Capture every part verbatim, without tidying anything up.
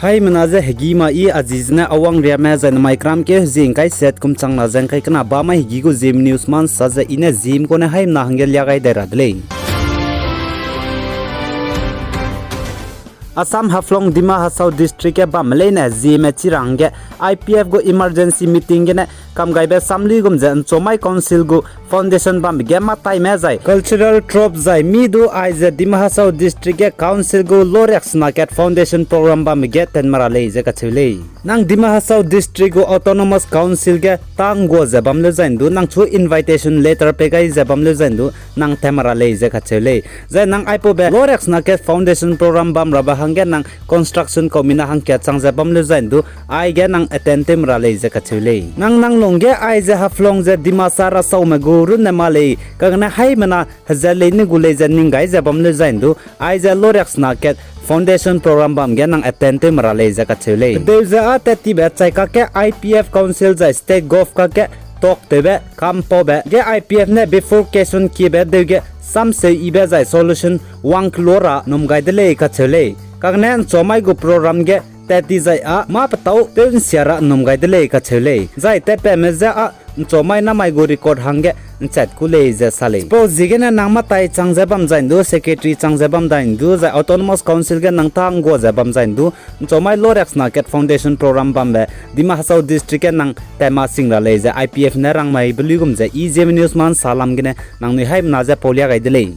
Haimena ze hegî ma i a zi zene Awangriame zai namai kram keu hezing kai set kum changna ze ngkai kena ba mai hegî gu Zeme News ma nsa ze i ne Zeme kune haimena hangge lia gai dai ra de lei. Assam Haflong Dima Hasao District ge bamme leine Zeme chi ra hangge I P F gu emergency meeting gene kamgaibe samli gum ze Nchomai Council gu foundation bambe ge mataime zai cultural troupe zai mi du aize Dima Hasao District ge council gu loriaksena kat foundation program bambe ge tenme ra lei ze kacheu lei. Nang Dima Hasao District gu Autonomous Council ge tâ nggua ze bam leu zai ndu, nang chu invitation letter pei gai ze bam leu zai ndu, nang tenme ra lei ze kacheu lei. Zai nang aipaube loriaksena kat foundation program bam rabe hangge nang construction kau mina hangkat chang ze bam leu zai ndu, aige nang attend tewme ra lei ze kacheu lei. Nang nang lungge aize Haflong ze Dimasa rasaume gu runne ma lei, kagane haimena hezat lei ne gu lei ze ning gai ze bam leu zai ndu, aize loriaksena kat foundation program bam ge nang attend tewme ra lei ze kacheu lei. Pedeu ze â tat tibe chai kakge I P F Council zai State Gov kakge talk tewbe kampaube ge I P F ne bifurcation kiebe deu ge samseu yibe zai solution wang kelo ra num gai de lei kacheu lei. Kagane Nchomai gu program ge tat ti zai â mâ petâu tew nsia ra num gai de lei kacheu lei. Zai tatpatme je â Nchomai namai gu record hangge nchat ku lei ze sa lei. Chipau ziegene nang matai chang ze bam zai ndu, secretary chang ze bam dai ndu, zai Autonomous Council ge nang tâ nggua ze bam zai ndu, Nchomai loriaksena kat foundation program bambe Dima Hasao District ge nang tatma sing ra lei ze I P F ne rangmai belui gum ze i Zeme News ma nsa lam gene nangnui haimena je pau lia gai de lei.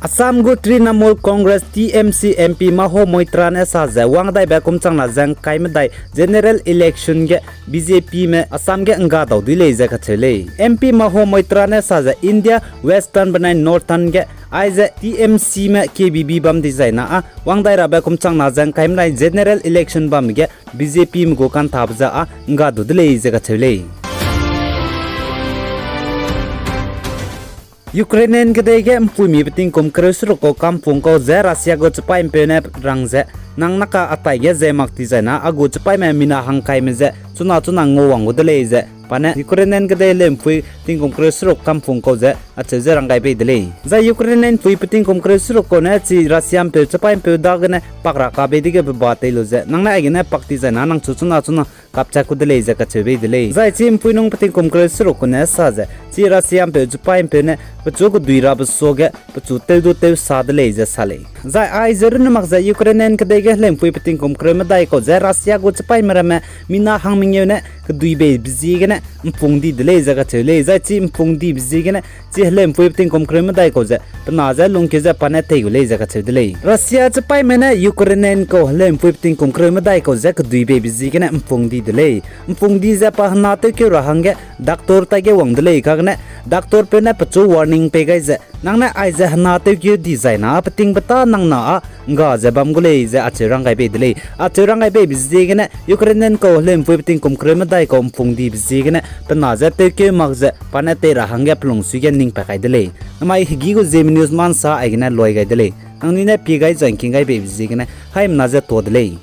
Assam gu Trinamool Congress, T M C, M P Maho Moitra ne sa ze wang daibe kum changna ze ngkai medai general election ge B J P me Assam ge ngga dau dui lei ze kacheu lei. M P Maho Moitra ne sa ze India Western benai Northern ge aize T M C me K B B bam dizai na â wang dai rabe kum changna ze ngkai medai general election bam ge B J P me gu kanthabe ze â ngga du de lei ze kacheu lei. Ukrainian kedei ge mpuimi peting kum kereu seruk kau kampung kau ze Russia gu chipaî mpeu ne rang ze, nang naka atai ge ze mak ti zai na a gu chipaîme mina hangkaime ze chuna chuna nguawang gu de lei ze pa ne Ukrainian kedei leumpui tingkum kereu seruk kampung kau ze acheu ze rang gai bei de lei. Zai Ukrainian pui peting kum kereu seruk kau ne chi Russia mpeu chipaî mpeu dagene pak ra ka bei dege pe ba tei lu ze, nang ne aigene pak ti zai na nang chu chuna chuna kapchat ku de lei ze kacheu bei de lei. Zai chi mpui nung peting kum kereu seruk kau ne sa ze, chi Russia mpeu chipaî mpeu ne pechu kedui rabe suage pechu tew du tew sa de lei ze sa lei. Zai aize runne mak ze Ukrainian kedei ge heleumpui peting kum kereu medai kau ze Russia gu chipaîme ramme mina hang mengeu ne kedui beibe ziegene mpung di de lei ze kacheu lei. Zai chi mpung dibe ziegene chi heleumpui peting kum kereu medai kau ze pe na je lungkeu ze pa ne tei gu lei ze kacheu de lei. Russia chipaîme ne Ukrainian kau heleumpui peting kum kereu medai kau ze kedui beibe ziegene mpung di de lei. Mpung di ze pa hena tewkeu ra hangge doctor taige wang de lei kagene doctor peu ne pechu warning pei gai ze, nang ne aize hena tewkeu di zai na peting petâ nang na â ngga ze bam gu lei ze acheu rang gai bei de lei. Acheu rang gai beibe ziegene Ukrainian kau heleumpui peting kum kereu medai kau mpung dibe ziegene pe na je tewkeu mak ze pa ne tei ra hangge pelungsui ge ning pat kai de lei. Namai hegî gu Zeme News ma nsa aigene loi gai de lei. Nangnui ne pie gai zai ngking gai beibe ziegene haimena je tuâ de lei.